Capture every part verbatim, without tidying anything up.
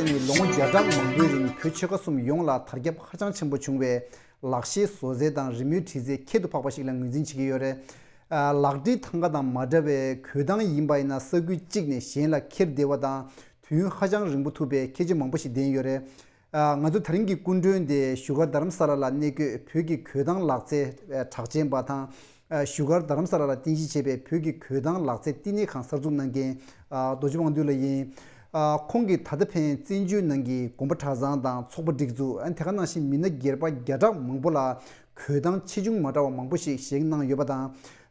ཀྱིས་ལོ་ངོ་བརྒྱ་ཕྲག་མང་པོའི་རིང་བོད་ཆོལ་ཁ་གསུམ་ཡོངས་ལ་དར་ཁྱབ་ཧ་ཅང་ཆེན་པོ་བྱུང་བའི་ལག་ཤེས་བཟོ་རྩལ་དང་རི་མོའི་བྲིས་རྩལ་ཁྱད་དུ་འཕགས་པ་ཞིག་ལ་ངོས་འཛིན་བྱེད་ཀྱི་ཡོད་རེད། ཨ། ལག་བྲིས་ཐང་ག་དང་མ་འདྲ་བའི་གོས་ཐང་ཡིན་པ་ཡིན་ན་ས་ཁུལ་གཅིག་ནས་གཞན་ལ་འཁྱེར་བདེ་བ་དང་དུས་ཡུན་ཧ་ཅང་རིང་པོ་ཐུབ་པའི་ཁྱད་ཆོས་མང་པོ་ཞིག་ལྡན་ཡོད་རེད། ཨ། ང་ཚོ་དེ་རིང་གི་སྐུ་མགྲོན་དེ་བཞུགས་སྒར་རྡ་རམ་ས་ལ་ལ་གནས་འཁོད་བོད་ཀྱི་གོས་ཐང་ལག་རྩལ་གྲགས་ཅན་པ་དང་། ཨ། བཞུགས་སྒར་རྡ་རམ་ས་ལ་ལ་རྟེན་གཞི་བྱས་པའི་བོད་ཀྱི་གོས་ཐང་ལག་རྩལ་བསྟི་གནས་ཁང་གསར་འཛུགས་གནང་མཁན། ཨ། རྡོ་རྗེ་དབང་འདུས་ལགས་ཡིན། ཨ། ཁོང་གིས་ད་ལྟ་ཕན་བཙན་བྱོལ་ནང་གི་དགོན་པ་གྲྭ་ཚང་དང་ཚོགས་པ་སྒྲིག་འཛུགས། ཨ། དེ་ག་ནང་བཞིན་མི་སྣ་སྒེར་པ་བརྒྱ་ཕྲག་མང་པོ་ལ་གོས་ཐང་ཆེ་ཆུང་མ་འདྲ་བ་མང་པོ་ཞིག་བཞེངས་གནང་ཡོད་པ་དང་།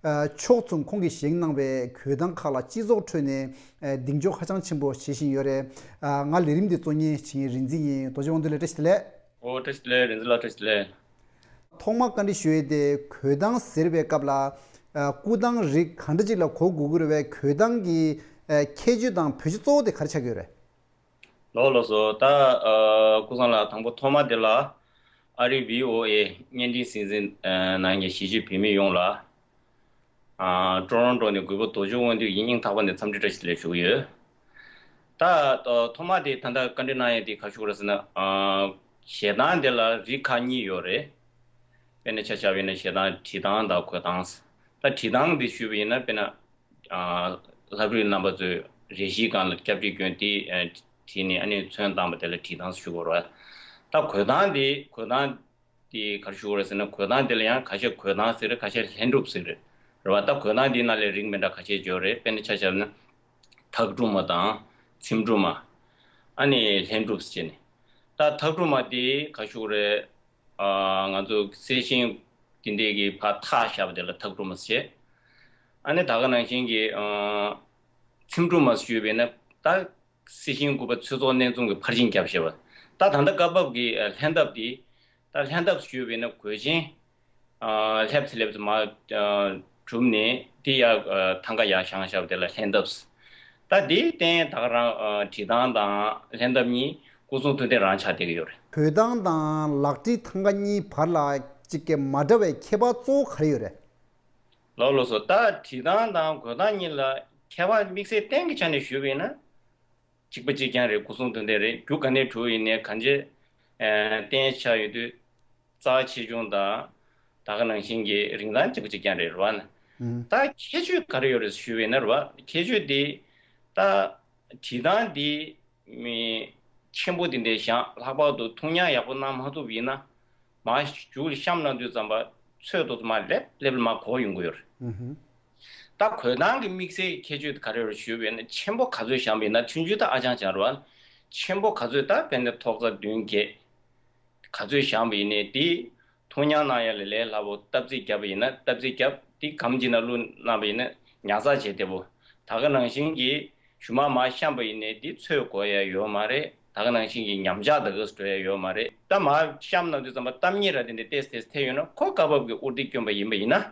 ཨ། ཕྱོགས་མཚུངས་ཁོང་གིས་བཞེངས་གནང་བའི་གོས་ཐང་ཁག་ལ་སྤྱི་ཚོགས་ཁྲོད་ནས་ཨ། གདེང་འཇོག་ཧ་ཅང་ཆེན་པོ་བྱེད་བཞིན་ཡོད་རེད། ཨ། ང་ལས་རིམ་འདི་གཙོ་གཉེར་བྱེད་མཁན་རིག་འཛིན་ཡིན། རྡོ་རྗེ་དབང་འདུས་ལགས་བཀྲ་ཤིས་བདེ་ལེགས། ཨོ། བཀྲ་ཤིས་བདེ་ལེགས། རིག་འཛིན་ལགས་བཀྲ་ཤིས་བདེ་ལེགས། ཐོག་མར་བཀའ་འདྲི་ཞུ་ཡས་དེ་གོས་ཐང་ཟེར་བའི་སྐབས་ལ། ཨ། སྐུ་ཐང་རིགས་ག་འདྲ་ཅིག་ལ་གོ་དགོས་ཀྱི་རེད་པས། གོས་ཐང་གི་ཨ། ཁྱད་ཆོས་དང་བེད་སྤྱོད་གཙོ་བོ་དེ་ག་རེ་ཆགས་ཀྱི་ཡོད་རེད། ལགས་ལགས་སོ། ད་ཨ། སྐུ་ཚང་ལགས། དང་པོ་ཐོག་མ་དེ་ལ་ཨ་རིའི་བྷི་ཨོ་ཨེ་བརྙན་འཕྲིན་སྲིད་འཛིན་ནང་གི་གཞིས་བྱེས་བོད་མི་ཡོངས་ལ། ཨ། ཀྲོ་རོན་ཀྲོ་ནས་གུས་པ་རྡོ་རྗེ་དབང་འདུས་ཡིན་སྙིང་ཐག་པ་ནས་འཚམས་འདྲི་བཀྲ་ཤིས་བདེ་ལེགས་ཞུ་གི་ཡོད། ད་ཐོག་མ་དེ་ད་ལྟ་བཀའ་འདྲི་གནང་ཡས་དེ་ག་རེ་ཞུ་དགོས་རེད་ཟེར་ན། ཨ། གོས་ཐང་དེ་ལ་རིགས་ཁག་གཉིས་ཡོད་རེད། དཔེར་ན་ཆ་བཞག་པ་ཡིན་ན་གོས་ཐང་། བྲིས་ཐང་དང་གོས་ཐང་། ད་བྲིས་ཐང་དེ་ཞུས་པ་ཡིན་ན། དཔེར་ན། ཨ། ལྷ་བྲིས་རྣམ་པ་ཚོས་རས་གཞིའི་སྒང་ལ་སྐྱ་བྲིས་གྱོན་ཏེ། ཨ། བྲིས་ནས་ཨ་ནི་ཚོན་བཏང་བ་དེ་ལ་བྲིས་ཐང་ཞུ་དགོས་རེད། ད་གོས་ཐང་དེ། གོས་ཐང་དེ་ག་རེ་ཞུ་དགོས་རེད་ཟེར་ན། གོས་ཐང་དེ་ལ་ཡང་ཁ་ཤས་གོས་ཐང་ཟེར། ཁ་ཤས་ལྷན་གྲུབ་ཟེར། རེད་པ། ད་གོས་ཐང་དེའི་ནང་ལ་རིགས་མི་འདྲ་ཁ་ཤས་ཡོད་རེད། དཔེར་ན་ཆ་བཞག་ན་ཐག་གྲུ་མ་དང་ཚེམ་དྲུབ་མ། ཨ་ནི་ལྷན་གྲུབ་ཟེར་བྱས་ནས། ད་ཐག་གྲུ་མ་དེ་ག་རེ་ཞུ་དགོས་རེད། ཨ། ང་ཚོ་གསལ་ཤིང་དེ་འདྲས་ཀྱི་ཕར་ཐག་བཞག་པ་དེ་ལ་ཐག་གྲུ་མ་ཟེར། ཨ་ནི་ད་ག་ནང་བཞིན་གྱི། ཨ། ཚེམ་དྲུབ་མ་ཞུས་པས་ན། ད་གསལ་ཤིང་སྐུད་པ་ཆོས་ཚོགས་གནས་ཚང་གི་ཕར་ཕྱིན་རྒྱབ་བྱས་པ། ད་ད་ལྟ་སྐབས་བབ་ཀྱི་ལྷན་ཐབས་དེ། ད་ལྷན་ཐབས་ཞུས་པས་ན་གོས་ཆེན། ཨ། ལྷེབ་ཙེ་ལྷེབ་ཙེ་མར། ཨ། གྲུབ་ནས་དེ་ཡར། ཨ། ཐང་ག་ཡར་བཞེངས་བཞག་པ་དེ་ལ་ལྷན་ཐབས། ད་དེའི་སྟེང་ད་ག་རང་། ཨ། བྲིས་ཐང་དང་ལྷན་ཐབས་གཉིས་སྐུ་གསུང་ཐུགས་རྟེན་རང་ཆགས་བསྡད་ཀྱི་ཡོད་རེད། གོས་ཐང་དང་ལག་བྲིས་ཐང་ག་གཉིས་བར་ལ་གཅིག་གི་མ་འདྲ་བའི་ཁྱད་པར་གཙོ་བོ་ག་རེ་ཡོད་རེད། ལགས་ལགས་སོ། ད་བྲིས་ཐང་དང་གོས་ཐང་གཉིས་ལ་ཁྱད་པར་དམིགས་བསལ་གཏན་གྱི་ཆ་ནས་ཞུས་པ་ཡིན་ན། གཅིག་པ་གཅིག་རྐྱང་རེད། སྐུ་གསུང་ཐུགས་རྟེན་རེད། རྒྱུ་ག་ནས་གྲུབ་ཡིན་ནའི་གང་ཅི། ཨ། རྟེན་ཆགས་ཡོད་དུས་རྩ་ཆེ་ཆུང་དང་། ད་ག་ནང་བཞིན་གྱི་རིན་ཐང་གཅིག་པ་གཅིག་རྐྱང་རེད། རེད་པ། ཨང་། ད་ཁྱད་ཆོས་ག་རེ་ཡོད་རེད་ཞུས་པ་ཡིན་ན། རེད་པ། ཁྱད་ཆོས་དེ། ད་བྲིས་ཐང་དེ་མི་ཆེན་པོ་དེ་འདྲ་བཞེངས། ལྷག་པར་དུ་ཐུགས་ཉར་ཡག་པོ་གནང་མ་ཐུབ་ཡིན་ན། མར་མཇུག་ལ་བཤམས་གནང་དུས་ཙམ་པ་ཚོས་དེ་ཚོ་མར་ལྷེབ་ལྷེབ་ལ་མར་གོག་ཡོང་གི་ཡོད་རེད། ཨུ་ཧུ། ད་གོས་ཐང་གི་དམིགས་བསལ་ཁྱད་ཆོས་དེ་ག་རེ་རེད་ཞུས་པ་ཡིན་ན། ཆེན་པོ་ག་ཚོད་བཞེངས་པ་ཡིན་ན། ཆུང་ཆུང་ད་ཨ་ཅང་ཅང་རེད་པ། ཆེན་པོ་ག་ཚོད། ད་དཔེར་ན་ཐོག་རྩེག་བདུན་བརྒྱད་ག་ཚོད་བཞེངས་པ་ཡིན་ནའི། དེ་ཐུགས་ཉར་གནང་ཡ་ལ་ལས་སླ་པོ། བཏབ་རྩིས་བརྒྱབ་པ་ཡིན་ན་བཏབ་རྩིས་བརྒྱབ། དེ་སྒམ་གཅིག་ནང་བླུགས་གནང་པ་ཡིན་ན་ཉར་ཚགས་བྱེད་བདེ་པོ། ད་ག་ནང་བཞིན་གྱི་གཞུག་མ་མར་བཤམས་པ་ཡིན་ནའི་དེ་ཚོས་གོག་ཡ་ཡོད་མ་རེད། ད་ག་ནང་བཞིན་གྱི་ཉམས་ཆག་ད་ག་སུ་འགྲོ་ཡ་ཡོད་མ་རེད། ད་མར་བཤམས་གནང་དུས་ཙམ་པ་གཏམ་ངན་ར་དེ་འདྲ་ཏོག་ཙམ་ཏོག་ཙམ་ཐེབས་ཡོང་ན། ཁོ་སྐབས་བབ་ཀྱི་དབུར་ཐིག་བསྐྱོན་པ་ཡིན་པ་ཡིན་ན།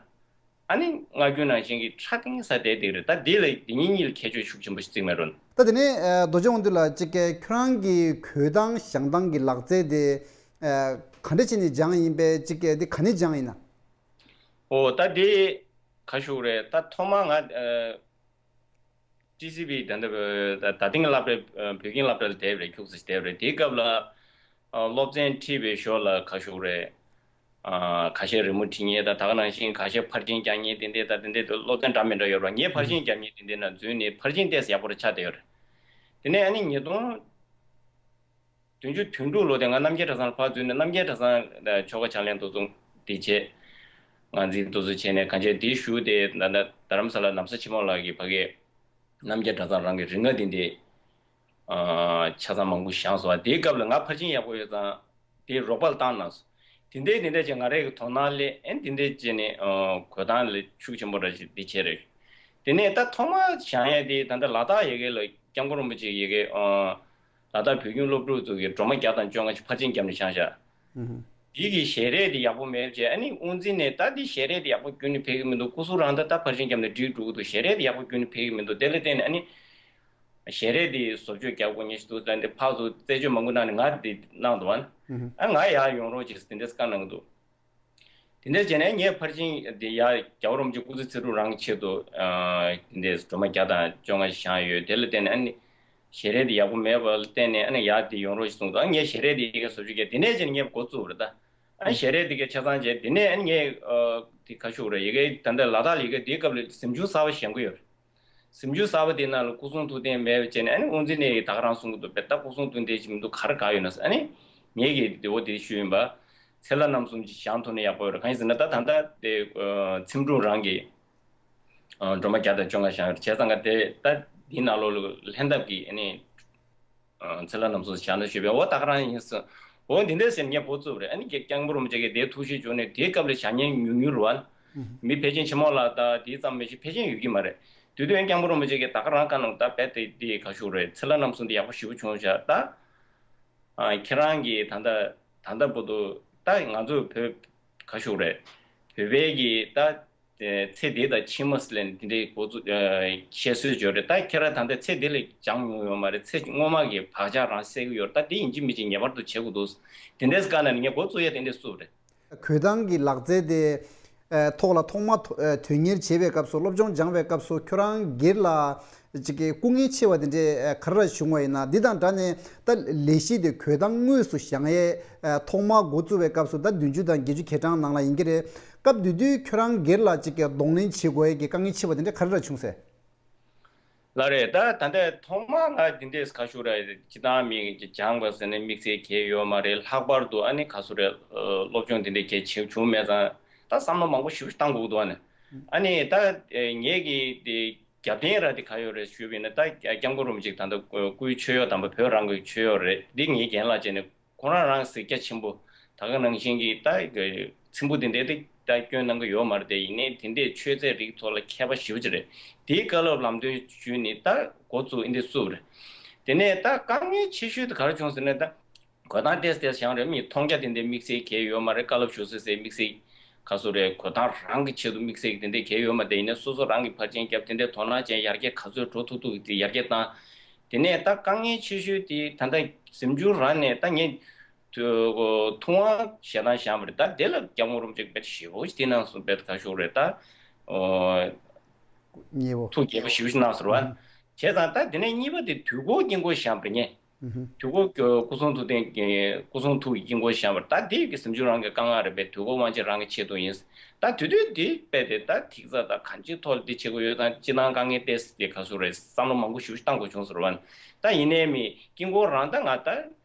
ཨ་ནི་སྔར་རྒྱུན་ནང་བཞིན་གྱི་ཁྲ་ཐིང་ཟེར་དེ་འདྲ་རེད། ད་འདི་ལ་འདི་གཉིས་གཉིས་ལ་ཁྱད་ཆོས་ཤུགས་ཆེན་པོ་ཞིག་བརྩི་གི་མེད་རུང་། ད་དེ་ནས། ཨ། རྡོ་རྗེ་དབང་འདུས་ལགས། གཅིག་གི་ཁྱོད་རང་གི་གོས་ཐང་བཞེངས་སྟངས་ཀྱི་ལག་རྩལ་དེ། ཨ། ག་འདྲ་བྱས་ནས་སྦྱངས་ཡིན་པས། གཅིག་གི་དེ་ག་ནས་སྦྱངས་ཡིན་ན། ཨོ། ད་དེ་ག་རེ་ཞུ་དགོས་རེད། ད་ཐོག་མར་ང་། ཨ། ཊི་སི་ཝི་ད་ལྟ་བོད། ད་ད་ཐེངས་སློབ་གྲྭ། ཨ། བོད་ཁྱིམ་སློབ་གྲྭ་ལ་བསྡད་པ་རེད། ཁྱུག་ཙམ་ཞིག་བསྡད་པ་རེད། དེའི་སྐབས་ལ། ཨ། སློབ་ཚན་ཁྲིད་པའི་ཞོར་ལ་ག་རེ་ཞུ་དགོས་རེད། ཨ། ཁ་ཤས་རི་མོ་བྲིས་མཁན་དང་། ད་ག་ནང་བཞིན་ཁ་ཤས་ཕར་ཕྱིན་རྒྱག་མཁན་དེ་འདྲ་དང་། དེ་འདྲ་སློབ་ཚན་འདྲ་མི་འདྲ་ཡོད་རེད་པ། ངས་ཕར་ཕྱིན་རྒྱག་མཁན་དེ་འདྲའི་ནང་འཛུལ་ནས་ཕར་ཕྱིན་ཏོག་ཙམ་ཡག་པོ་རེ་ཆགས་བསྡད་ཡོད་རེད། དེ་ནས་ཨ་ནི་ཉིས་སྟོང་བདུན་ཅུ་དོན་དྲུག་ལོ་དེ་ང་རྣམ་རྒྱལ་གྲྭ་ཚང་ལ་ཕར་འཛུལ་ནས། རྣམ་རྒྱལ་གྲྭ་ཚང་ཆོ་ག་ཕྱག་ལེན་དེ་ཚོ་འདི་བྱས། ངག་འཛིན་དེ་ཚོ་བྱས་ནས་གང་བྱས་འདི་ཞུས་ཏེ། ད་ལྟ་རྡ་རམ་ས་ལ་ནམ་བཟའ་ཆེན་མོ་ལགས་ཀྱི་ཕ་གིར་རྣམ་རྒྱལ་གྲྭ་ཚང་རང་གི་རིག་གནས་དེ་འདྲའི། ཨ། ཆ་ཚང་མང་པོ་བཞེངས་སོང་བ། དེའི་སྐབས་ལ་ང་ཕར་ཕྱིན་ཡག་པོ་ཡོད་ཙང་དེའི་རོགས་པ་ལ་བཏང་གནང་སོང་། དེ་འདྲའི་དེ་འདྲ་བྱས་ང་རང་གི་དོ་སྣང་སླེབས། ཨ་ནི་དེ་འདྲ་བྱས་ནས། ཨ། གོས་ཐང་ལ་ཤུགས་ཆེན་པོ་ར་ཞིག་འདི་བྱས་རེད། དེ་ནས་ད་ཐོག་མར་བཞེངས་ཡས་དེ་ད་ལྟ་ལ་དྭགས་ཡ་གི་ལ་སྐྱབས་མགོན་རིན་པོ་ཆེ་ཡ་གི། ཨ། ལ་དྭགས་བོད་ཁྱིམ་སློབ་ཕྲུག་ཚོ་གིས་སྒྲོལ་མ་བརྒྱ་དང་བཅོ་ལྔ་ཅིག་ཕར་ཕྱིན་བརྒྱབ་ནས་བཞེངས་བཞག། ཨུ་ཧུ། འདི་གི་ཞལ་རས་དེ་ཡག་པོ་མེད་བྱས། ཨ་ནི་དབུ་འཛིན་ནས་ད་འདི་ཞལ་རས་དེ་ཡག་པོ་བརྒྱུད་ནས་ཕེབས་ཀྱི་མི་འདུག་སྐུ་གཟུགས་རང་ད་ད་ཕར་ཕྱིན་བརྒྱབ་ནས་འགྲིག་འགྲོ་གི་འདུག་ཞལ་རས་དེ་ཡག་པོ་བརྒྱུད་ནས་ཕེབས་ཀྱི་མི་འདུག་དེ་ལ་བརྟེན་ནས་ཨ་ནི་ཞལ་རས་དེ་བཟོ་བཅོས་རྒྱག་དགོས་ངེས་ཤིག་འདུག་ཟེར་ནས་ཕར་ཚུར་རྩད་གཅོད་མང་པོ་གནང་ནས་ང་དེ་གནང་འདུག་བ། ཨུ་ཧུ། ཨ། ང་ཡར་ཡོང་རོགས་བྱེད་ཟེར་དེ་འདྲས་བཀའ་གནང་གི་འདུག་དེ་འདྲས་བྱས་ནས་ངས་ཕར་ཕྱིན་དེ་ཡར་རྒྱལ་བ་རིན་པོ་ཆེ་སྐུ་ཚེ་ཚེ་རིང་རང་གི་ཆེད་དུ། ཨ། དེ་འདྲས་སྒྲོལ་མ་བརྒྱ་དང་བཅོ་ལྔ་ཞིག་བཞེངས་ཡོད། དེ་ལ་བརྟེན་ནས་ཨ་ནི་ ཞལ་རས་དེ་ཡག་པོ་མེད་པ་ལ་བརྟེན་ནས་ཨ་ནི་ཡར་དེ་ཡོང་རོགས་ཞེས་གསུངས་འདུག་ཨ་ངས་ཞལ་རས་དེ་ཡི་གེ་བཟོ་བཅུག་གས་དེ་ནས་ཅིག་ངས་འགོ་བཙུགས་པ་རེད་ད། ཨ་ཞལ་རས་དེ་ག་ཆ་ཚང་བྱས་དེ་ནས་ཨ་ནི་ངས་ཨ་དེ་ག་ཞུ་རེད་ཡི་གེ་ད་ལྟ་ལ་དྭགས་ལ་ཡི་གེ་དེའི་སྐབས་ལ་གཟིམ་ཆུང་གསར་པ་བཞེངས་ཀྱི་ཡོད་རེད། གཟིམ་ཆུང་གསར་པ་དེའི་ནང་ལ་སྐུ་གསུང་ཐུགས་རྟེན་མེད་པ་བྱས་ནས་ཨ་ནི་དབུ་འཛིན་ནས་ད་ག་རང་གསུང་གི་འདུག་བས་ད་སྐུ་གསུང་ཐུགས་རྟེན་ཅིག་མི་འདུག་ག་རེ་ག་ཡོད་ན་ཨ་ནི་ངས་ཀྱི་དེ་འོ་དེ་ཞུས་ཡིན་པ། ཚེ་ལྷ་རྣམ་གསུམ་ཅིག་བཞེངས་ཐུབ་ན་ཡག་པོ་ཡོད་རེད་གང་ཡིན་ཟེར་ན་ད་ད་ལྟ་དེ་ཚེམ་དྲུང་རང་གི་སྒྲོལ་མ་བརྒྱ་དང་བཅོ་ལྔ་བཞེངས་ཡོད་རེད་བྱས་ཙང་ག་དེ་ད་འདི་ནང་ལོགས་ལ་ལྷན་ཐབས་ཀྱིས་ཨ་ནི། ཚེ་ལྷ་རྣམ་གསུམ་བཞག་ན་ཞུས་པས་འོ་ད་ག་རང་ཡིན་ཟེར། འོ་འདི་འདྲ་ཟེར་ངས་འགོ་བཙུགས་རེད་ཨ་ནི་རྒྱལ་སྐྱབས་མགོན་རིན་པོ་ཆེ་གིས་དེའི་ཐུགས་གཤིས་བྱུང་ནས་དེའི་སྐབས་ལ་བྱ་ཉན་ཉུང་ཉུང་རུ་བ། མི་ཕལ་ཆེར་ཆེན་མོ་ལགས་དང་དེའི་ཙམ་མི་ཤེས་ཕལ་ཆེར་ཡོད་ཀྱི་མ་རེད། དེ་དུས་སྐྱབས་མགོན་རིན་པོ་ཆེ་གིས་ད་ག་རང་བཀའ་གནང་ད་རྦད་དེ་དེ་ག་ཞུ་རེད་ཚེ་ལྷ་རྣམ་གསུམ་དེ་ཡག་པོ་ཞེ་པོ་བྱུང་བཞག་ད། ཁྱེད་རང་གིས་ད་ལྟ་ད་ལྟ་བར་དུ་ད་ང་ཚོ་བོད་ག་ཞུ་རེད། བོད་པའི་གི་ད། ཚེ་འདི་དང་ཕྱི་མ་ཟེར་ནས་འདི་འདྲའི་འགོ་བཙུགས་བཤད་སྲོལ་ཡོད་རེད་ད་ཁྱེད་རང་ད་ལྟ་ཚེ་འདི་ལ་སྦྱངས་མྱོང་ཡོད་མ་རེད་ཚེ་སྔོན་མ་གི་བག་ཆགས་རང་སད་གི་ཡོད་རེད་ད་འདི་ཡིན་གཅིག་མིན་གཅིག་ངེས་པར་དུ་བྱེད་དགོས་འདུག་དེ་འདྲས་བཀའ་གནང་ནས་ངས་འགོ་བཙུགས་ཡ་དེ་འདྲས་བཙུགས་རེད། གོས་ཐང་གི་ལག་རྩལ་དེ་ཐོག་ལ་ཐོག་མ་དོན་གཉེར་བྱེད་པའི་སྐབས་སུ་སློབ་སྦྱོང་སྦྱང་བའི་སྐབས་སུ་ཁྱོད་རང་སྒེར་ལ་ཅིག་གི་སྐུ་ངལ་ཆེ་བ་དེ་འདྲས་ག་རེ་ར་བྱུང་བ་ཡིན་ན་འདི་དང་འདྲ་ནས་ད་ལས་གཞི་དེ་གོས་ཐང་དངོས་སུ་བཞེངས་ཡས་ཐོག་མ་འགོ་བཙུགས་པའི་སྐབས་སུ་ད་བདུན་ཅུ་དང་བརྒྱད་ཅུ་གྱ་གྲངས་ནང་ལ་ཡིན་གྱི་རེད། སྐབས་དེ་དུས་ཁྱོད་རང་སྒེར་ལ་ཅིག་གི་གདོང་ལེན་བྱེད་དགོས་ཡས་ཀྱི་དཀའ་ངལ་ཆེ་བ་དེ་འདྲ་ག་རེ་ར་བྱུང་ཟེར། ལགས་རེད་ད་ད་ལྟའི་ཐོག་མ་ང་འདི་འདྲས་ཁ་ཤུ་ར་སྤྱི་བཏང་མི་སྦྱངས་པ་ཟེར་ནས་དམིགས་བསལ་གལ་ཡོད་མ་རེད་ལྷག་པར་དུ་ཨ་ནི་ག་སུ་རེད་སློབ་སྦྱོང་འདི་འདྲས་གལ་ཆེ་བྱུང་མེད་ཙང་ད་བསམ་བློ་མང་པོ་ཞིག་བཏང་དགོས་འདུག་ཨ་ནི་ཨ་ནི་ད་ངེད་ཀྱི་དེ་རྒྱབ་རྟེན་ར་དེ་ག་ཡོད་རེད་ཞུས་པ་ཡིན་ན་ད་སྐྱབས་མགོན་རིན་པོ་ཆེ་ད་ལྟ་སྐུའི་མཆོད་གཡོག་དམ་པ་བོད་རང་གི་མཆོད་གཡོག་རེད་འདི་ངའི་རྒན་ལགས་བྱས་ནས། ཁོང་རང་རང་གཟིགས་རྒྱ་ཆེན་པོ་ད་ག་ནང་བཞིན་གྱི་ད་ཚེམ་བུ་དེ་འདྲའི་ད་སྐྱོན་གནང་གི་ཡོད་མ་རེད་དེ་ཡིན་ནའི་དེ་འདྲའི་མཆོད་རྫས་རིགས་ཐོག་ལ་མཁས་པ་ཞེ་པོ་ཅིག་རེད། དེའི་བཀའ་སློབ་ལམ་སྟོན་ཞུས་ནས་ད་འགོ་བཙུགས་ཨིན་དེ་བཙུགས་རེད། དེ་ནས་ད་དཀའ་ངལ་ཆེ་ཤོས་དེ་ག་རེ་བྱུང་ཟེར་ན་ད་གོས་ཐང་ཏེས་ཏེས་བཞེངས་རེད་མི་མཐོང་རྒྱ་དེ་འདྲའི་དམིགས་བསལ་གལ་ཡོད་མ་རེད་བཀའ་སློབ་ཞུ་སྲིད་སའི་དམིགས་བསལ་ག་སུ་རེད་གོས་ཐང་རང་གི་ཆེད་དུ་དམིགས་བསལ་དེ་འདྲའི་གལ་ཡོད་མ་རེད་ཡིན་ནའི་སོ་སོ་རང་གི་ཕར་ཕྱིན་རྒྱབ་དེ་འདྲའི་དོ་སྣང་བྱས་ཡར་རྒྱས་ག་ཚོད་འགྲོ་ཐུབ་ཐུབ་ཀྱི་ཡར་རྒྱས་བཏང་། དེ་ནས་ད་དཀའ་ངལ་ཆེ་ཤོས་དེ་ད་ལྟ་གཟིམ་ཆུང་རང་ནས་ད་ངས་ཐུ་ཐུབ་དབང་ཞེ་དྲག་བཞེངས་པ་རེད་ད་དེ་ལ་སྐྱབས་མགོན་རིན་པོ་ཆེ་དཔེ་ཞེ་པོ་ཞིག་དེ་གནང་སོང་དཔེ་ཁ་ཤོག་རེད་ད། ཨོ། ཉེ་བོ། ཐུགས་དགྱེས་པོ་ཞེ་པོ་ཞིག་གནང་སོང་རེད་བ། བྱས་ཙང་ད་དེ་ནས་གཉིས་པ་དེ་དུས་འཁོར་དཀྱིལ་འཁོར་བཞེངས་པ་རེད་ངས། དུས་འཁོར་སྐུ་གསུང་ཐུགས་རྟེན་སྐུ་གསུང་ཐུགས་ཀྱི་དཀྱིལ་འཁོར་བཞེངས་པ་རེད་ད་དེ་གི་གཟིམ་ཆུང་རང་གི་དཀའ་ངལ་རེད་པས་དུས་འཁོར་དབང་ཆེན་རང་གི་ཆེད་དུ་ཡིན། ད་དུས་དུས་དེ་དཔེ་དེ་ད་ཐིག་རྩ་ད་གང་ཅིའི་ཐོག་ལ་འདི་བྱེད་དགོས་ཡོད་ཙང་སྤྱི་བཏང་དཀའ་ངལ་ཏོག་ཙམ་དེ་ག་ཚོད་རེད་བསམ་བློ་མང་པོ་ཞེ་པོ་ཞིག་བཏང་དགོས་བྱུང་ཟེར་བ་ནི། ད་ཡིན་ནའི་མི་དཀྱིལ་འཁོར་རང་ད་ང་ད་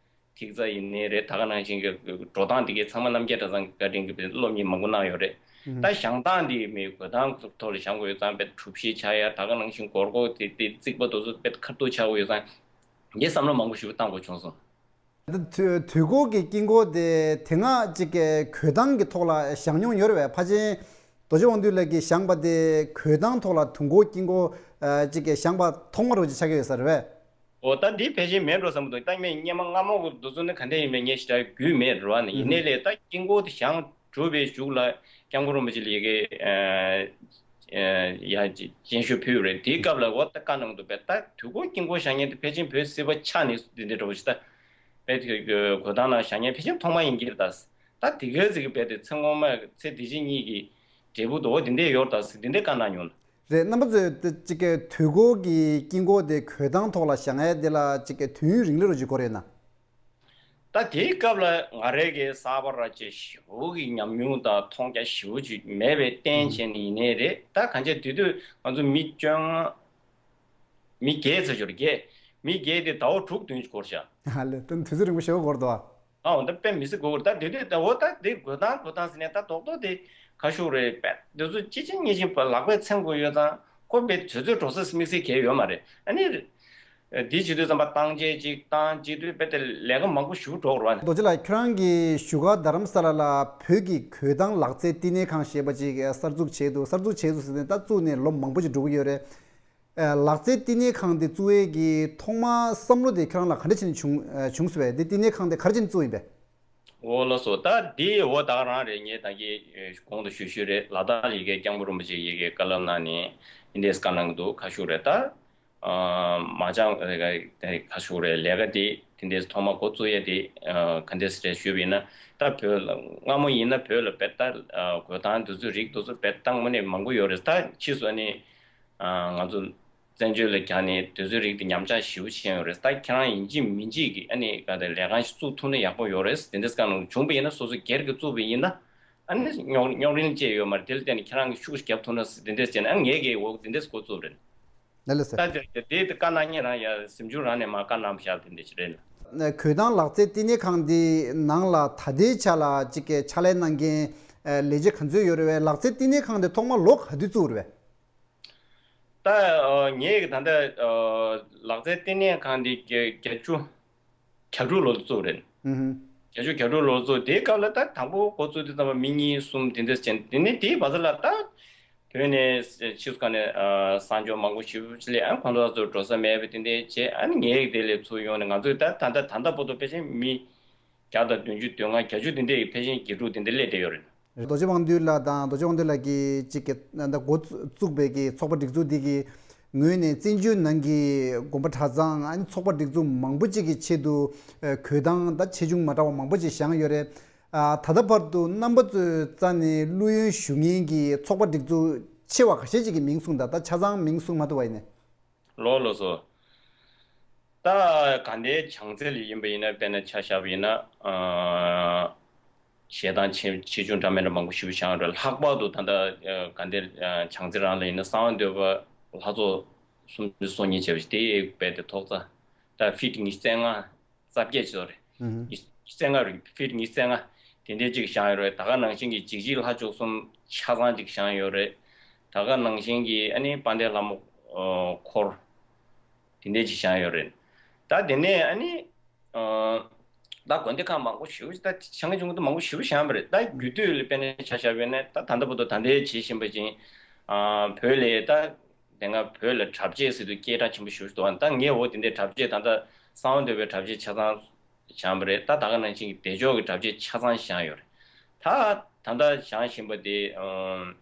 ཐིག་རྩ་ཡིན་ནའི་རེད་ད་ག་ནང་བཞིན་གྱི་འགྲོ་སྟངས་འདི་གའི་ཚང་མ་རྣམ་རྒྱལ་གྲྭ་ཚང་གི་བཀའ་དྲིན་གྱིས་སློབ་གཉེར་མང་པོ་གནང་ཡོད་རེད། ད་བཞེངས་སྟངས་འདི་མི་གོས་ཐང་ཐོག་ལ་བཞེངས་དགོས་ཡོད་ཙང་དཔེ་གྲུ་བཞི་ཆགས་ཡ་ད་ག་ནང་བཞིན་སྒོར་སྒོར་དེ་དེ་རྩིག་པ་དེ་ཚོ་དཔེ་ཁ་ཐུག་ཆགས་དགོས་ཡོད་ཙང་ངས་བསམ་བློ་མང་པོ་ཞེ་པོ་བཏང་དགོས་བྱུང་སོང་། ད་དུས་དུས་འཁོར་གྱི་དཀྱིལ་འཁོར་དེ་དེ་སྔ་གཅིག་གི་གོས་ཐང་གི་ཐོག་ལ་བཞེངས་མྱོང་ཡོད་རེད་བས་ཕལ་ཆེར་རྡོ་རྗེ་དབང་འདུས་ལགས་ཀྱིས་བཞེངས་པ་དེ་གོས་ཐང་ཐོག་ལ་དུས་འཁོར་དཀྱིལ་འཁོར་གཅིག་གི་བཞེངས་པ་ཐོག་མ་རུ་ཅིག་ཆགས་ཀྱི་ཡོད་ས་རེད་བས། འོ་ད་འདི་ཕལ་ཆེར་མེད་འགྲོ་བསམ་གྱི་འདུག་ད་ངས་སྔོན་མ་སྔ་མོ་གི་འདི་ཚོ་ནི་ག་འདྲ་ཡིན་མིན་ངས་ཞེ་དྲག་རྒྱུས་མེད་རེད་བ་ནི་ཡིན་ནའི་ལས་ད་དཀྱིལ་འཁོར་དེ་བཞེངས་གྲུབ་པའི་གཞུག་ལ་སྐྱབས་མགོན་རིན་པོ་ཆེ་ལ་ཡ་གི་ཡ་སྤྱན་ཞུ་ཕུལ་ཡོད་རེད་དེའི་སྐབས་ལ་འོ་ད་བཀའ་གནང་འདུག་པས་ད་དུས་འཁོར་དཀྱིལ་འཁོར་བཞེངས་མཁན་དེ་ཕལ་ཆེར་བོད་སྲིད་པ་ཆགས་ནས་འདི་འདྲ་འདྲ་བོ་ཞིག་ད་དཔེ་དེ་གོས་ཐང་ནང་བཞེངས་མཁན་ཕལ་ཆེར་ཐོག་མ་ཡིན་གྱི་རེད་ད་ད་དེ་གའི་ཟིག་གི་དཔེ་དེ་ཚེ་སྔོན་མ་ཚེ་འདི་ཕྱི་གཉིས་ཀྱི་འབྲས་བུ་དོ་འདི་འདྲས་ཡོད་ད་ཟིག་འདི་འདྲས་བཀའ་གནང་མྱོང་། རེད་རྣམ་པ་ཚོས་དེ་གཅིག་གི་དུས་འཁོར་གྱི་དཀྱིལ་འཁོར་དེ་གོས་ཐང་ཐོག་ལ་བཞེངས་ཡས་དེ་ལ་གཅིག་གི་དུས་ཡུན་རིང་ལོས་རོ་ཅིག་འགོར་ཡོད་ན། ད་དེའི་སྐབས་ལ་ང་རའི་གི་གསར་པ་ར་ཅེ་ཞེ་པོ་གི་ཉམས་མྱོང་དང་མཐོང་རྒྱ་ཞེ་པོ་ཅིག་མེད་པའི་རྟེན་བྱས་ནས་ཡིན་ནའི་རེད་ད་གང་ཅི་དེ་དུས་ང་ཚོ་མི་བཅོ་ལྔ་མི་བརྒྱད་ཚོ་ཅིག་རེད་བརྒྱད་མི་བརྒྱད་དེ་ཟླ་བ་དྲུག་བདུན་ཅིག་འགོར་ཤག་ཧ་ལས་དོན་དུས་ཚོད་རིང་པོ་ཞེ་པོ་འགོར་འདུག་ཨ། ཨའོ་ད་དཔེ་མི་སྲིད་དགོས་ཀྱི་རེད་ད་དེ་དུས་ད་འོ་ད་དེ་གོས་ཐང་གོས་ཐང་ཟེར་ནས་ད་རྡོག་རྡོག་དེ་ག་ཤུག་རེད་པས་དེ་ཚོ་ཅི་ཅི་ཉི་ཅི་ལག་པས་འཚེམ་དགོས་ཡོད་ཙང་ཁོ་དཔེ་དུས་ཚོད་འགྲོ་ས་དམིགས་བསལ་གལ་ཡོད་མ་རེད་ཨ་ནི། འདི་བྱེད་དུས་ཙམ་པ་བཏང་བྱས་ཅིག་བཏང་བྱེད་དུས་དཔེ་དེ་ལས་ཀ་མང་པོ་ཞུ་འགྲོ་གི་རེད་བ། རྡོ་རྗེ་ལགས་ཁྱོད་རང་གི་བཞུགས་སྒར་རྡ་རམ་ས་ལ་ལ་བོད་ཀྱི་གོས་ཐང་ལག་རྩལ་བསྟི་གནས་ཁང་ཞེས་པ་ཅིག་གསར་འཛུགས་བྱས་འདུག་གསར་འཛུགས་བྱས་འདུག་ཟེར་ནས་ད་བཙུགས་ནས་ལོ་མང་པོ་ཅིག་འགྲོ་གི་ཡོད་རེད། ལག་རྩལ་བསྟི་གནས་ཁང་འདི་བཙུགས་ཡས་ཀྱི་ཐོག་མ་བསམ་བློ་དེ་ཁྱོད་རང་ལ་ག་འདྲ་བྱས་ནས་བྱུང་བྱུང་སོང་བས་འདི་བསྟི་གནས་ཁང་དེ་ག་རེ་བྱས་ནས་བཙུགས་ཡིན་པས། འོ་ལགས་སོ་ད་འདི་འོ་ད་ག་རང་རེད་ངས་ད་གིན་གོང་དུ་ཞུས་ཞུས་རེད་ལ་དྭགས་ལ་ཡི་གེ་སྐྱབས་མགོན་རིན་པོ་ཆེ་ཡི་གེ་བཀའ་སློབ་གནང་ནས་འདི་འདྲས་བཀའ་གནང་གི་འདུག་ཁ་ཤུག་རེད་ད། མ་ཅང་ཁ་ཤུག་རེད་ལས་ཀ་འདི་དེ་འདྲས་ཐོག་མ་འགོ་བཙུགས་ཡས་དེ་ག་འདྲས་རེད་ཞུས་པ་ཡིན་ན་ད་བོད་ལ་སྔ་མོ་ཡིན་ན་བོད་ལ་བེད་ད་གོས་ཐང་དུས་ཚོད་རིག་དུས་ཚོད་བེད་ད་དངོས་གནས་མང་པོ་ཡོད་རེད་ད་ཕྱིས་སུ་ནི་ང་ཚོ། བཙན་བྱོལ་ལ་བརྒྱབ་ནས་དེ་ཚོའི་རིགས་དེ་ཉམས་ཆག་ཞེ་པོ་ཕྱིན་ཡོད་རེད། ད་ཁྱེད་རང་ཡིན་གཅིག་མིན་གཅིག་གིས་ཨ་ནི་ག་དེ་ལས་ཁང་ཞིག་བཙུགས་ཐུབ་ན་ཡག་པོ་ཡོད་རེད། དེ་འདྲ་སྒང་ནང་བྱུང་བ་ཡིན་ན་སོ་སོ་སྒེར་གྱིས་བཙུགས་པ་ཡིན་ན་ཨ་ནི་རྙོག་རྙོག་གླེང་བཅས་ཡོད་མ་རེད། དེ་ལ་བརྟེན་ནས་ཁྱེད་རང་གིས་ཤུགས་ཤིག་རྒྱབ་ཐུབ་ན་ཟེར་དེ་འདྲས་བྱས་ནས་ཨ་ངས་གིས་འོ་དེ་འདྲས་འགོ་བཙུགས་རེད། ལགས་ལགས་སོ། ད་དེ་དེ་དེ་བཀའ་གནང་མཁན་རང་ཡ་གཟིམ་ཆུང་རང་ནས་མར་བཀའ་གནང་བཞག་དེ་འདྲས་ཅིག་རེད། གོས་དང་ལག་རྩལ་བསྟི་གནས་ཁང་འདི་ནང་ལ་ད་ལྟའི་ཆ་ལ་ཅིག་གི་ཕྱག་ལས་གནང་མཁན་ལས་བྱེད་ག་ཚོད་ཡོད་རེད་བས། ལག་རྩལ་བསྟི་གནས་ཁང་འདི་ཐོག་མ་ལོ་ག་དུས་བཙུགས་རེད་བས། ད་ངས་ད་ལྟ་ལག་རྩལ་བསྟི་གནས་ཁང་འདི་བརྒྱད་ཅུ་གྱ་དྲུག་ལོ་བཙུགས་རེད། ཨུ་ཧུ། བརྒྱད་ཅུ་གྱ་དྲུག་ལོ་བཙུགས་དེའི་སྐབས་ལ་ད་དང་པོ་འགོ་བཙུགས་དུས་ཙམ་པ་མི་གཉིས་གསུམ་དེ་འདྲ་ཅན་དེ་ནས་དེའི་བར་ལ་ད་བོད་ནས་ཕྱི་སུ་ག་ནས་གསར་འབྱོར་མང་པོ་ཞེ་པོ་ཅིག་སླེབས། ཨ་ཁོང་ཚོ་ཚོ་འགྲོ་ས་མེད་པས་དེ་འདྲ་བྱས། ཨ་ནི་ངས་དེ་ལས་ཚུར་ཡོང་ནས་ང་ཚོས་ད་ད་ད་ད་ལྟ་བར་དུ་ཕལ་ཆེར་མི་བརྒྱ་དང་བདུན་ཅུ་དོན་ལྔ་བརྒྱད་ཅུ་དེ་འདྲའི་ཕལ་ཆེར་དགེ་ཕྲུག་དེ་འདྲ་སླེབས་བསྡད་ཡོད་རེད། རྡོ་རྗེ་དབང་འདུས་ལགས་དང་རྡོ་རྗེ་དབང་འདུས་ལགས་ཀྱིས་གཅིག་གི་ད་འགོ་བཙུགས་པའི་གི་ཚོགས་པ་སྒྲིག་འཛུགས་འདི་གི་ངོས་ནས་བཙན་བྱོལ་ནང་གི་དགོན་པ་གྲྭ་ཚང་ཨ་ནི་ཚོགས་པ་སྒྲིག་འཛུགས་མང་པོ་ཅིག་གི་ཆེད་དུ་གོས་ཐང་ད་ཆེ་ཆུང་མ་འདྲ་བ་མང་པོ་ཅིག་བཞེངས་ཡོད་རེད། ད་ལྟ་བར་དུ་རྣམ་པ་ཚོའི་རྩ་ནས་བླུ་ཡོན་ཞུ་མཁན་གྱི་ཚོགས་པ་སྒྲིག་འཛུགས་ཆེ་བ་ཁ་ཤས་ཅིག་གི་མིང་གསུངས་དང་ད་ཆ་ཚང་མིང་གསུངས་མ་ཐུབ་པ་ཡིན་ནའི། ལགས་ལགས་སོ། ད་ག་འདྲའི་བྱུང་ཚུལ་ཡིན་པ་ཡིན་ན་དཔེར་ན་ཆ་བཞག་པ་ཡིན་ན་ཨ་གཞས་གཏོང་ཆེ་ཆེ་ཆུང་འདྲ་མི་འདྲ་མང་པོ་ཞེ་པོ་བཞེངས་ཡོད་རེད། ལྷག་པར་དུ་ད་ལྟ་ཨ་ག་འདྲའི་ཨ་བྱུང་ཚུལ་རང་ལ་ཡིན་ན་གསང་བ་འདུས་པ་ལྷ་ཚོགས་སུམ་ཅུ་སོ་གཉིས་བྱས་པ་ཞིག་དེ་རྦད་དེ་ཐོག་རྩ་ད་ཕིཊ་ཉི་ཤུ་རྩ་ལྔ་རྩ་བརྒྱད་ཅིག་རེད། ཨུ་ཧུ། ཉི་ཤུ་རྩ་ལྔ་རེད། ཕིཊ་ཉི་ཤུ་རྩ་ལྔ་དེ་འདྲའི་ཅིག་བཞེངས་ཡོད་རེད། ད་ག་ནང་བཞིན་གྱི་འཇིགས་བྱེད་ལྷ་བཅུ་གསུམ་ཆ་ཚང་ཅིག་བཞེངས་ཡོད་རེད། ད་ག་ནང་བཞིན་གྱི་ཨ་ནི་དཔལ་ལྡན་ལྷ་མོ་ཨ་འཁོར་དེ་འདྲའི་ཅིག་བཞེངས་ཡོད་རེད། ད་དེ་ནས་ཨ་ནི་ཨ་ད་དགོན་སྡེ་ཁག་མང་པོ་ཞེ་པོ་ཅིག་ད་བྱང་ཆུང་དུ་མང་པོ་ཞེ་པོ་བཞེངས་པ་རེད། ད་རྒྱུད་སྟོད་ལ་དཔེར་ན་ཆ་བཞག་པ་ཡིན་ན་ད་ད་ལྟ་བར་དུ་ད་ལྟའི་བྱེད་བཞིན་པ་ཅིག་ཨ་བོད་ལ་ད་དེ་སྔ་བོད་ལ་གྲྭ་ཆས་ཟེར་དུས་སྐད་གྲགས་ཆེན་པོ་ཞེ་པོ་ཅིག་འདུག་ཨ་ད་ངས་འོ་དེ་འདྲའི་གྲྭ་ཆས་ད་ལྟ་གསང་བ་འདུས་པའི་གྲྭ་ཆས་ཆ་ཚང་བཞེངས་པ་རེད། ད་ད་ག་ནང་བཞིན་གྱི་བདེ་མཆོག་གི་གྲྭ་ཆས་ཆ་ཚང་བཞེངས་ཡོད་རེད། ད་ད་ལྟ་བཞེངས་བཞིན་པ་དེ་ཨམ་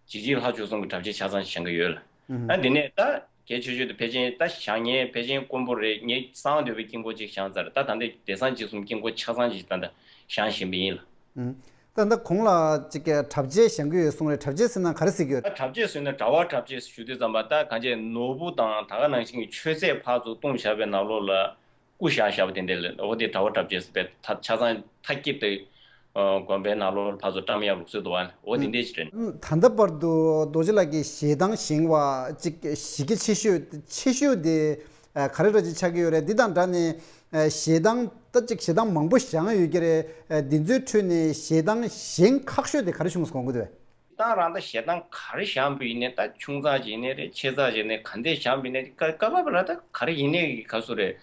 འཇིགས་བྱེད་ལྷ་བཅུ་གསུམ་གྱི་གྲྭ་ཆས་ཆ་ཚང་བཞེངས་ཀྱི་ཡོད་ལ། ཨུ་ཧུམ། ཨ་དེ་ནས་ད་གལ་ཆེ་ཤོས་དེ་ཕལ་ཆེར་ད་བཞེངས་མཁན་ཕལ་ཆེར་དཀོན་པོ་རེད། ངས་གསང་བ་འདུས་པའི་དཀྱིལ་འཁོར་གཅིག་བཞེངས་ཚར། ད་ད་ལྟ་བདེ་གསང་འཇིགས་གསུམ་དཀྱིལ་འཁོར་ཆ་ཚང་ཅིག་ད་ལྟ་བཞེངས་བཞིན་པ་ཡིན་ལ། ཨུ། ད་ལྟ་གོང་ལ་གཅིག་གྲྭ་ཆས་བཞེངས་ཀྱི་ཡོད་གསུངས་རེད། གྲྭ་ཆས་ཟེར་ན་ག་རེ་ཟེར་གྱི་ཡོད་རེད། ད་གྲྭ་ཆས་ཟེར་ན་གྲྭ་པ་གྲྭ་ཆས་ཞུ་དུས་ཙམ་པ་ད་གང་ཅི་ནོར་བུ་དང་ད་ག་ནང་བཞིན་གྱི་མཆོད་རྫས་ཕར་ཚུར་བཏུང་བཞག་པའི་ནང་ལོགས་ལ་སྐུ་བཞག་བཞག་པ་དེ་འདྲ་ལ་འོ་དེ་གྲྭ་པ་གྲྭ་ཆས་ཟེར་བས། ད་ཆ་ཚང་མཐའ་སྐྱིད་དེ་དགོན་པའི་ནང་ལོགས་ལ་ཕར་ཚུར་བཀྲམ་ཡག་ལུགས་སྲོལ་འདུག་བ། འོ་དེ་འདྲ་ཞིག་རེད། ད་ལྟ་བར་དུ་རྡོ་རྗེ་ལགས་ཀྱིས་གཞས་གཏོང་བཞེངས་པ་གཅིག་གཞི་རྒྱ་ཆེ་ཤོས་ཆེ་ཤོས་དེ་ག་རེ་འདྲ་ཅིག་ཆགས་ཀྱི་ཡོད་རེད། འདི་དང་འདྲ་ནས་གཞས་གཏོང་ད་གཅིག་གཞས་གཏོང་མང་པོ་བཞེངས་ཡོད་ཀྱི་རེད། འདི་ཚོའི་ཁྲོད་ནས་གཞས་གཏོང་བཞེངས་ཁག་ཤོས་དེ་ག་རེ་བྱུང་སོང་གོ་འདུག་བས། ད་རང་ད་གཞས་གཏོང་ག་རེ་བཞེངས་པ་ཡིན་ནའི་ད་ཆུང་ཙག་ཅིག་ཡིན་ནའི་རེད། ཆེ་ཙག་ཅིག་ཡིན་ནའི་ག་འདྲས་བཞེངས་པ་ཡིན་ནའི་སྐབས་སྐབས་ལ་ད་ག་རེ་ཡིན་ནའི་ག་སུ་རེད།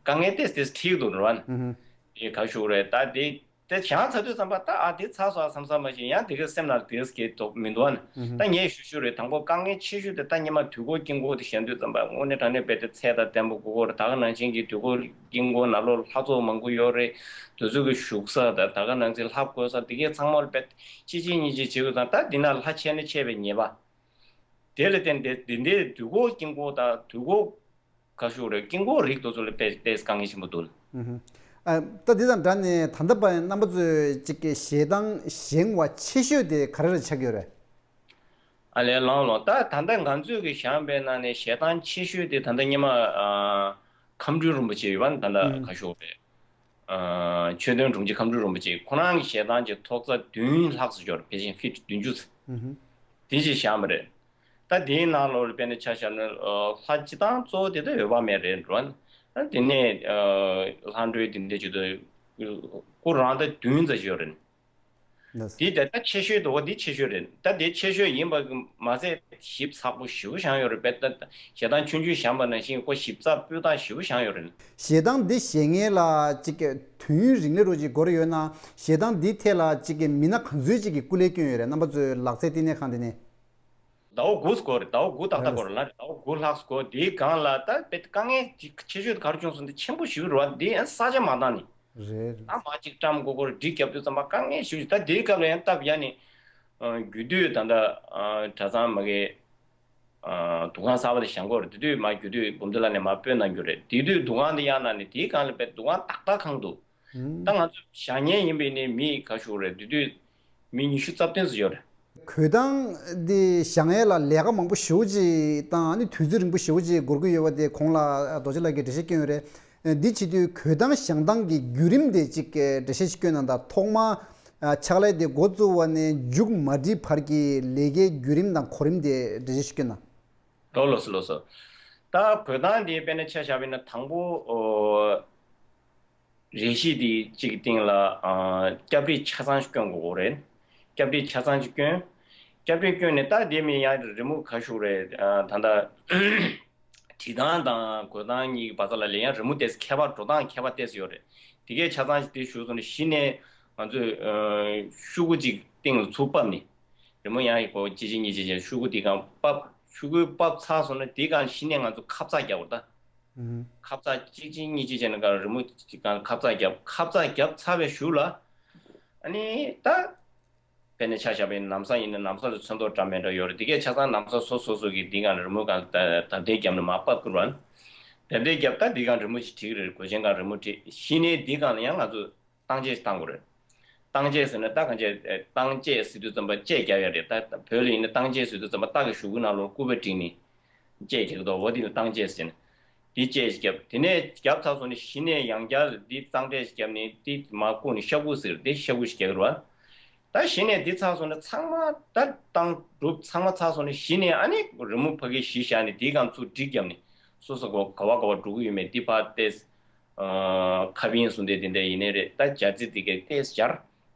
དཀའ་ངལ་ཏོག་ཙམ་འཕྲད་ཀྱི་འདུག་རེད་བ། ཨུ་ཧུ། དེ་ག་ཞུ་རེད། ད་དེ་དེ་བཞེངས་ཚར་དུས་ཙམ་པ་ད་ཨ་དེ་ཚར་སོང་བསམ་བསམ་མ་ཤེས། ཡང་དེ་ག་སེམས་ནང་དེ་སྐྱེ་ཐུབ་མི་འདུག་བ། ཨུ་ཧུ། ད་ངས་ཞུ་ཞུ་རེད། དང་པོ་དཀའ་ངལ་ཆེ་ཤོས་དེ་ད་སྔོན་མ་དུས་འཁོར་དཀྱིལ་འཁོར་དེ་བཞེངས་དུས་ཙམ་པ་དངོས་གནས་དྲང་གནས་རྦད་དེ་ཚད་དང་ལྡན་པ་དགོས་ཀྱི་རེད། ད་ག་ནང་བཞིན་གྱི་དུས་འཁོར་དཀྱིལ་འཁོར་ནང་ལོགས་ལྷ་ཚོགས་མང་པོ་ཡོད་རེད། དེ་ཚོ་གི་བཞུགས་ས་དང་ད་ག་ནང་བཞིན་ལྷ་བཀོད་ས་དེ་གའི་ཚང་མ་རྦད་གཅིག་གཅིག་གཉིས་གཅིག་བྱེད་དགོས་ཙང་ད་འདི་ན་ལྷ་ཆེ་ན་ཆེ་བའི་ཉེས་པ། དེ་ལ་བརྟེན་ཏེ་འདི་འདྲའི་དུས་འཁོར་དཀྱིལ་འཁོར་དང་དུས་འཁོར་ག་ཞུ་རེད། དཀྱིལ་འཁོར་རིགས་དེ་ཚོ་ལ་དཔེ་དཔེ་དཀའ་ངལ་ཆེན་པོ་འདུག་ཨུ་ཧུ། ཨ་ད་འདི་དང་འདྲ་ནས་ད་ལྟ་བར་རྣམ་པ་ཚོས་གཅིག་གི་གཞས་གཏོང་བཞེངས་པ་ཆེ་ཤོས་དེ་ག་རེ་རེ་ཆགས་ཀྱི་ཡོད་རེད། ཨ་ལས་ལང་ལོ། ད་ད་ལྟ་ང་ཚོས་ཀྱི་བཞེངས་པའི་ནང་ནས་གཞས་གཏོང་ཆེ་ཤོས་དེ་ད་ལྟ་སྔོན་མ་ཨ་ཁམས་སྤྲུལ་རིན་པོ་ཆེ་ཡོད་པ་ནི་ད་ལྟ་ཨུ་ག་ཞུ་རེད། ཨ་ཆོས་དོན་དྲུང་ཆེ་ཁམས་སྤྲུལ་རིན་པོ་ཆེ་ཁོ་རང་གི་གཞས་གཏོང་ཅིག་ཐོག་རྩ་བདུན་ལྷག་ཙམ་ཡོད་རེད། ཕལ་ཆེར་ཕིཊ་བདུན་ཅུ་ཙམ་ཨུ་ཧུ། དེ་ཅིག་བཞེངས་པ་རེད། ད་དེའི་ནང་ལོགས་ལ་དཔེར་ན་ཆ་བཞག་ན་ཨ་ལྷ་སྤྱིར་བཏང་གཙོ་བོ་དེ་ད་འོད་དཔག་མེད་རེད་འགྲོ། ཨ་དེ་ནས་ཨ་ལྷ་འགྲོའི་དེ་འདྲ་ཅིག་ཏུ་སྐུ་རང་ད་བདུན་ཙམ་ཡོད་རེད། ལགས། དེ་ད་ལྟ་ཆེ་ཤོས་འདུག་འོ་འདི་ཆེ་ཤོས་རེད། ད་དེ་ཆེ་ཤོས་ཡིན་པ་མ་ཟད་ཞིབ་ཚགས་པོ་ཞེ་པོ་བཞེངས་ཡོད་རེད་པས། ད་གཞས་གཏོང་ཆུང་ཆུང་བཞེངས་པ་ནང་བཞིན་ཁོ་ཞིབ་ཚགས་སྤུས་དག་ཞེ་པོ་བཞེངས་ཡོད་རེད། གཞས་གཏོང་འདི་བཞེངས་མཁན་ལ་གཅིག་གི་དུས་ཡུན་རིང་ལས་རོགས་ཅིག་འགོར་ཡོད་ན། གཞས་གཏོང་འདི་ཐད་ལ་གཅིག་གི་མི་སྣ་ག་ཚོད་ཅིག་གིས་སྐུ་ལས་བསྐྱོན་ཡོད་རེད། རྣམ་པ་ཚོའི་ལག་རྩལ་བསྟི་གནས་ཁང་འདི་ནས། ཟླ་བ་དགུ་འགོར་རེད། ཟླ་བ་དགུ་ཏག་ཏག་འགོར་ལ་རེད། ཟླ་བ་དགུ་ལྷག་འགོར། དེའི་སྒང་ལ་ད་དཔེ་དཀའ་ངལ་ཆེ་ཤོས་ག་རེ་བྱུང་སོང་དེ་ཆེན་པོ་ཞིག་རེད་བ། འདི་ཡང་ས་ཆ་མ་འདང་ནི། རེད། ད་མ་གཅིག་བཀྲམ་དགོས་སྐོར་སྒྲིག་རྒྱབ་དུས་ཙམ་པ་དཀའ་ངལ་ཞིག་ཞིག་ད་དེའི་སྐབས་ལ་ཡང་སྟབས་ཡག་ནི། རྒྱུ་དུས་ད་ལྟ་གྲྭ་ཚང་མ་གི་འདུ་ཁང་གསར་པ་དེ་བཞེངས་དགོས་རེད། དེ་དུས་མ་རྒྱུ་དུས་འབུམ་སྡེ་ལགས་ནས་མ་སྤོས་གནང་རྒྱུ་རེད། དེ་དུས་འདུ་ཁང་དེ་གཡར་གནང་ནས་དེའི་སྒང་ལ་དཔེ་འདུ་ཁང་ཏག་ཏག་ཁང་འདུག་ད་ང་ཚོ་བཞེངས་མཁན་ཡིན་པས་ནི་མི་ག་ཞུ་རེད། དེ་དུས་མི་ཉི་ཤུ་རྩ་བདུན་ཙམ་ཡོད་རེད། གོས་ཐང་འདི་བཞེངས་ཡས་ལ་ལས་ཀ་མང་པོ་ཞེ་པོ་ཅིག་དང་ཨ་ནི་དུས་ཚོད་རིང་པོ་ཞེ་པོ་ཅིག་འགོར་གྱི་ཡོད་པ་དེ་གོང་ལ་རྡོ་རྗེ་ལགས་ཀྱིས་འགྲེལ་བཤད་བསྐྱོན་ཡོད་རེད། འདི་བྱེད་དུས་གོས་ཐང་བཞེངས་སྟངས་ཀྱི་བརྒྱུད་རིམ་དེ་ཅིག་འགྲེལ་བཤད་ཅིག་བསྐྱོན་གནང་དང་། ཐོག་མར་ཕྱག་ལས་དེ་འགོ་བཙུགས་པ་ནས་མཇུག་མ་སྒྲིལ་བར་གྱི་ལས་ཀའི་བརྒྱུད་རིམ་དང་གོ་རིམ་དེ་འགྲེལ་བཤད་ཅིག་བསྐྱོན་གནང་། ལགས་ལགས་སོ་ལགས་སོ། ད་གོས་ཐང་འདི་དཔེར་ན་ཆ་བཞག་པ་ཡིན་ན་དང་པོ་ཨོ། རས་གཞི་འདི་གཅིག་གི་སྟེང་ལ་ཨ། སྐྱ་བྲིས་ཆ་ཚང་ཞིག་བསྐྱོན་དགོས་ཀྱི་རེད། སྐྱ་བྲིས་ཆ་ཚང་ཞིག་བསྐྱོན། སྐྱ་བྲིས་བསྐྱོན་ནས་ད་དེ་མིན་ཡང་རི་མོ་ག་ཞུ་རེད། ཨ། ད་ལྟ་བྲིས་སྟངས་དང་གོས་ཐང་གཉིས་ཀྱི་བར་ཚ་ལ་ལས་ཡང་རི་མོ་དེ་ཁྱད་པར་འགྲོ་སྟངས་ཁྱད་པར་ཏོག་ཙམ་ཡོད་རེད། དེ་གས་ཆ་ཚང་ཞིག་དེ་ཞུ་སོང་ནས་གཞི་ནས་ང་ཚོས་ཨ། ཤོག་གུ་གཅིག་སྟེང་ལ་ཚུར་ཕབ་ནས། རི་མོ་ཡང་ཡིག་པོ་གཅིག་གཅིག་གཉིས་གཅིག་བྱས་ཤོག་གུ་དེ་སྒང་ཕབ། ཤོག་གུ་ཕབ་ཚར་སོང་ན་དེ་སྒང་གཞི་ནས་ང་ཚོ་ཁབ་ཚགས་རྒྱག་དགོས་ད། ཨུམ། ཁབ་ཚགས་གཅིག་གཅིག་གཉིས་གཅིག་བྱས་ན་ག་རི་མོ་གཅིག་སྒང་ཁབ་ཚགས་རྒྱབ། ཁབ་ཚགས་རྒྱབ་ཚར་བའི་གཞུག་ལ། ཨ་ནི་ད། དཔེར་ན་ཆ་བཞག་པ་ཡིན་ན་ན་བཟའ་ཡིན་ན་ན་བཟའ་ལ་ཚོན་མདོག་འདྲ་མི་འདྲ་ཡོད་རེད། དེ་གས་ཆ་ཚང་ན་བཟའ་སོ་སོ་སོ་གི་འདི་སྒང་ལ་རི་མོ་སྒང་ལ་ད་རྡབ་རྡེག་བརྒྱབ་ནས་མར་ཕབ་དགོས་རེད། རྡབ་རྡེག་བརྒྱབ་ད་འདི་སྒང་རི་མོ་ཅིག་བྲིས་ཀྱི་རེད། གོས་ཆེན་སྒང་རི་མོ་བྲིས། གཞི་ནས་འདི་སྒང་ལ་ཡང་ང་ཚོ་བཏང་བཅས་བཏང་དགོས་རེད། བཏང་བཅས་ཟེར་ན་ད་གང་བྱས་བཏང་བཅས་ཟེར་དུས་ཙམ་པ་བཅས་རྒྱབ་ཡ་རེད། ད་བོད་ལ་ཡིན་ན་བཏང་བཅས་ཟེར་དུས་ཙམ་པ་རྟ་གི་གཞུག་གུ་ནང་ལོགས་སྐུད་པ་བསྒྲིགས་ནས་བཅས་རྒྱག་གི་འདུག་འོ་དེ་ལ་བཏང་བཅས་ཟེར་ནས། དེ་བཅས་ཤིག་བརྒྱབ། དེ་ནས་བརྒྱབ་ཚར་སོང་ནས་གཞི་ནས་ཡང་བསྐྱར་འདི་གཙང་སྦྲས་ཤིག་བརྒྱབ་ནས་དེ་མར་བཀུག་ནས་ཤ་ཁུ་ཟེར་དེ་ཤ་ཁུ་ཞིག་རྒྱག་གི་རེད་བ། ད་གཞི་ནས་འདི་ཚར་སོང་ན་ཚང་མ་ད་བཏང་གྲུབ་ཚང་མ་ཚར་སོང་ནས་གཞི་ནས་ཨ་ནི་རི་མོ་ཕ་གི་གཞི་བཞག་ནས་དེའི་སྒང་ཚུར་བསྒྲིགས་བརྒྱབ་ནས་སོ་སོ་གོ་ག་བ་ག་བ་འགྲོ་གི་ཡོད་མེད་འདི་ཕར་ཏེ། ཨ། ཁ་བིན་བཟུང་སྟེ་དེ་འདྲ་ཡིན་ནའི་རེད། ད་སྦྱར་རྩི་དེ་གའི་ཏེས་སྦྱར་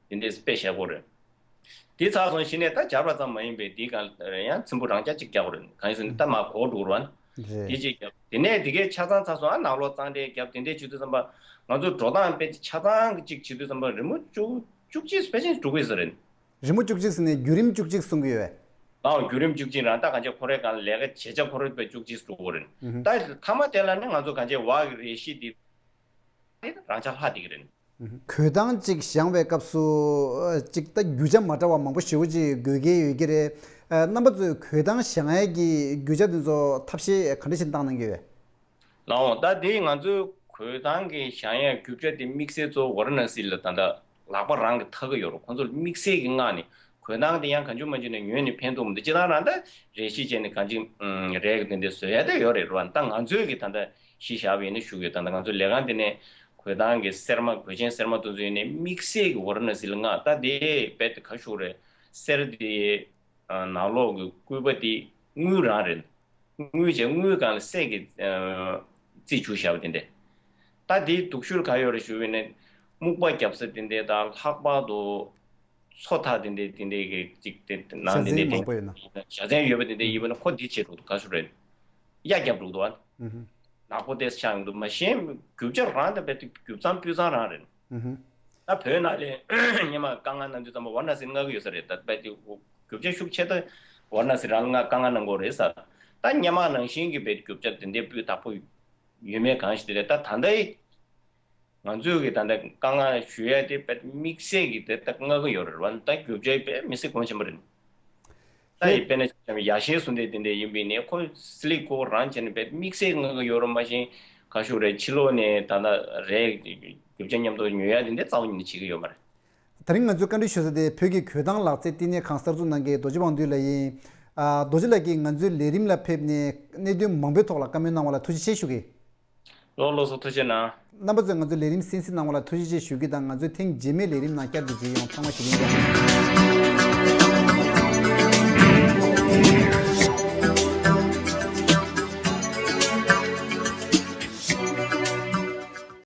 དེ་འདྲས་དཔེ་བཞག་གོ་རེད། དེ་ཚར་སོང་གཞི་ནས་ད་སྦྱར་བ་ཙམ་མ་ཡིན་པའི་དེའི་སྒང་ཡང་ཚེམ་བུ་རང་རྐྱ་གཅིག་རྒྱག་གོ་རེད། གང་ཡིན་ཟེར་ན་ད་མར་གོག་འགྲོ་གི་རེད་བ། རེད། དེ་གཅིག་རྒྱབ། དེ་ནས་དེ་གའི་ཆ་ཚང་ཚར་སོང་། ཨ་ནང་ལོགས་གཙང་སྦྲས་རྒྱབ། དེ་འདྲས་བྱེད་དུས་ཙམ་པ་ང་ཚོ་འགྲོ་སྟངས་དཔེ་ཆ་ཚང་གཅིག་བྱེད་དུས་ཙམ་པ་རི་མོ་བཅུ་བཅུ་གཅིག་ཕལ་ཆེར་འགྲོ་གི་ཡོད་ས་རེད། རི་མོ་བཅུ་གཅིག་ཟེར་ནས་བརྒྱུད་རིམ་བཅུ་གཅིག་གསུང་གི་ཡོད་པས། ཨང་། བརྒྱུད་རིམ་བཅུ་གཅིག་རང་ད་གང་ཆེ་ཁོ་རའི་སྒང་ལས་ཀ་བྱེད་བྱ་ཁོ་རའི་བཅུ་གཅིག་འགྲོ་གི་རེད། ཨུ་ཧུ། ད་མཐའ་མ་དེ་ལ་ནི་ང་ཚོ་གང་ཆེ་བག་གི་རེ་ཞིག་འདི་རང་ཆ་ལྷག་བསྡད་ཀྱི་རེད། ཨུ་ཧུ། གོས་ཐང་གཅིག་བཞེངས་པའི་སྐབས་སུ་ཨ། གཅིག་ད་རྒྱུ་ཆ་མ་འདྲ་བ་མང་པོ་ཞེ་པོ་ཅིག་དགོས་གལ་ཡོད་ཀྱི་རེད། ཨ། རྣམ་པ་ཚོས་གོས་ཐང་བཞེངས་ཡས་ཀྱི་རྒྱུ་ཆ་དེ་ཚོ་ཐབས་ཤེས་ག་འདྲ་ཞིག་བཏང་གནང་གི་ཡོད། ལགས་འོང་། ད་དེ་ང་ཚོའི་གོས་ཐང་གི་བཞེངས་ཡས་རྒྱུ་ཆ་དེ་དམིགས་བསལ་གཙོ་བོ་ཝཱ་ར་ཎ་སི་ལ་ད་ལྟ་ལག་པ་རང་གིས་འཐག་གི་ཡོད་རེད། ཁོང་ཚོར་དམིགས་བསལ་གྱི་མངགས་ནས། གོས་ཐང་དེ་ཡང་གང་བྱུང་མང་བྱུང་ནས་ཉོས་ནས་ཕན་ཐོགས་མི་འདུག་སྤྱིར་བཏང་རང་ད་རས་གཞི་བྱས་ནས་གང་ཅི་རས་ཀྱི་དེ་འདྲ་བཟོ་ཡ་དེ་ཡོད་རེད་རོ། ད་ང་ཚོའི་གི་ད་ལྟ་གཞི་བཞག་པ་ཡིན་ན་ཞུ་གི་ཡོད། ད་ལྟ་ང་ཚོའི་ལས་ཁང་དེ་ནས་གོས་ཐང་གི་གསེར་མ་གོས་ཆེན་གསེར་མ་དེ་ཚོ་ཡིན་ནས་དམིགས་བསལ་གྱི་ཝཱ་ར་ཎ་སི་ལ་མངགས། ད་དེ་རྦད་དེ་ག་ཞུ་རེད། གསེར་དེ་ནང་ལོགས་ཀྱི་སྐུད་པ་དེ་དངུལ་རང་རེད། དངུལ་བྱས་དངུལ་སྒང་ལ་གསེར་གྱི་རྩི་བྱུགས་བཞག་པ་དེ་འདྲས། ད་དེའི་སྡུག་ཤོས་ག་ཡོད་རེད་ཞུ་བ་ཡིན་ན་སྨུག་པ་རྒྱབ་ས་དེ་འདྲས་དང་ལྷག་པར་དུ། མཚོ་ཐག་དེ་འདྲའི་དེ་འདྲའི་གི་ཅིག་དེ་ནང་དེ་འདྲའི་དེ་བཞའ་ཚན་ཡོད་པ་དེ་འདྲ་ཡིན་པ་ན་ཁོ་འདི་བྱེད་འགྲོ་འདུག་ག་ཚོད་རེད། གཡའ་བརྒྱབ་འགྲོ་འདུག་ཨ། ནག་པོ་ཏོག་ཙམ་ཆགས་ཡོང་འདུག་མ་གཞི་རྒྱུ་ཆ་རང་དང་རྦད་དེ་རྒྱུ་ཚང་སྤུས་གཙང་རང་རེད། ད་བོད་ནང་ལ་སྔོན་མ་དཀའ་ངལ་གནང་དུས་ཙམ་པ་ཝཱ་ར་ཎ་སི་མངགས་ཀྱི་ཡོད་ས་རེད། ད་རྦད་དེ་རྒྱུ་ཆ་ཤུགས་ཆེ་ད་ཝཱ་ར་ཎ་སི་རང་ལ་མངགས་དཀའ་ངལ་གནང་གི་ཡོད་རེད་ཟེར། ད་སྔོན་མ་ནང་བཞིན་གྱི་རྦད་དེ་རྒྱུ་ཆ་དེ་འདྲའི་སྤུས་དག་པོ་ཡོད་མེད་གང་ཞིག་དེ་རེད། ད་ད་ལྟའི་ང་ཚོས་ཀྱི་ད་ལྟ་དཀའ་ངལ་ཞུ་ཡ་དེ་དཔེ་དམིགས་བསལ་གྱི་དེ་ལྟ་མངགས་ཀྱི་ཡོད་རེད་བ། ད་རྒྱུ་ཆ་དཔེ་མི་སྲིད་གོང་ཆེན་པོ་རེད། ད་ཡི་དཔེར་ན་ཡ་ཤེས་སུ་འདྲ་དེ་འདྲ་ཡིན་པའི་ནས་ཁོ་སི་ལིག་ཁོ་རང་བྱས་ནས་དཔེ་དམིགས་བསལ་མངགས་ཀྱི་ཡོད་རེད། མ་གཞི་ག་ཞུ་རེད། ཕྱི་ལོགས་ནས་ད་ལྟ་རས་རྒྱུ་ཆ་མཉམ་དུ་ཉོ་ཡ་དེ་འདྲ་རྩ་བ་ཉིད་ནས་བྱེད་ཀྱི་ཡོད་མ་རེད། དེ་རིང་ང་ཚོས་བཀའ་འདྲི་ཞུ་ས་དེ་བོད་ཀྱི་གོས་ཐང་ལག་རྩལ་བསྟི་གནས་ཁང་གསར་འཛུགས་གནང་མཁན་རྡོ་རྗེ་དབང་འདུས་ལགས་ཡིན། ཨ། རྡོ་རྗེ་ལགས་ཀྱིས་ང་ཚོའི་ལས་རིམ་ལ་ཕེབས་ནས་གནད་དོན་མང་པོའི་ཐོག་ལ་བཀའ་མོལ་གནང་བ་ལ་ཐུགས་རྗེ་ཆེ་ཞུ་གི། ལགས་ལགས་སོ། ཐུགས་རྗེ་གནང་། རྣམ་པ་ཚོས་ང་ཚོའི་ལས་རིམ་གསན་གཟིགས་གནང་བ་ལ་ཐུགས་རྗེ་ཆེ་ཞུ་གི་དང་། ང་ཚོས་ཐེངས་རྗེས་མའི་ལས་རིམ་ནང་བསྐྱར་དུ་མཇལ་ཡོང་། ཚང་མ་བཞུགས་གདན་འཇགས།